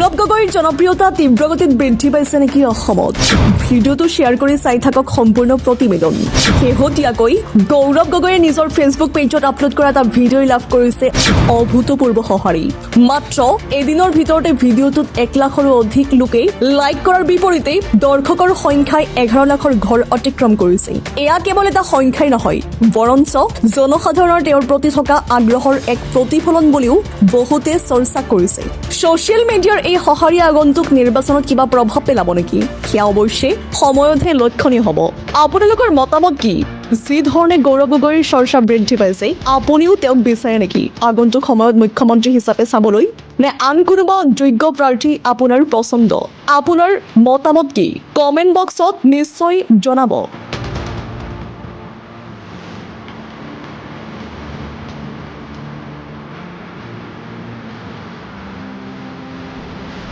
গৌৰৱ গগৈৰ জনপ্ৰিয়তা তীব্ৰগতিত বৃদ্ধি পাইছে নেকি অসমত? ভিডিঅ'টো শ্বেয়াৰ কৰি চাই থাকক সম্পূৰ্ণ প্ৰতিবেদন। শেহতীয়াকৈ গৌৰৱ গগৈয়ে নিজৰ ফেচবুক পেজত আপলোড কৰা এটা ভিডিঅ'ই লাভ কৰিছে অভূতপূৰ্ব সঁহাৰি। মাত্ৰ এদিনৰ ভিতৰতে ভিডিঅ'টোত 1 লাখৰো অধিক লোকে লাইক কৰাৰ বিপৰীতে দৰ্শকৰ সংখ্যাই 11 লাখৰ ঘৰ অতিক্ৰম কৰিছে। এয়া কেৱল এটা সংখ্যাই নহয়, বৰঞ্চ জনসাধাৰণৰ তেওঁৰ প্ৰতি থকা আগ্ৰহৰ এক প্ৰতিফলন বুলিও বহুতে চৰ্চা কৰিছে। ছ'চিয়েল মিডিয়াৰ এই সঁহাৰিয়ে আগন্তুক নিৰ্বাচনত কিবা প্ৰভাৱ পেলাব নেকি, সেয়া অৱশ্যে সময়তহে লক্ষণীয় হ'ব। আপোনালোকৰ মতামত কি? যি ধৰণে গৌৰৱ গগৈৰ চৰ্চা বৃদ্ধি পাইছে, আপুনিও তেওঁক বিচাৰে নেকি আগন্তুক সময়ত মুখ্যমন্ত্ৰী হিচাপে চাবলৈ, নে আন কোনোবা যোগ্য প্ৰাৰ্থী আপোনাৰ পচন্দ? আপোনাৰ মতামত কি? কমেণ্ট বক্সত নিশ্চয় জনাব।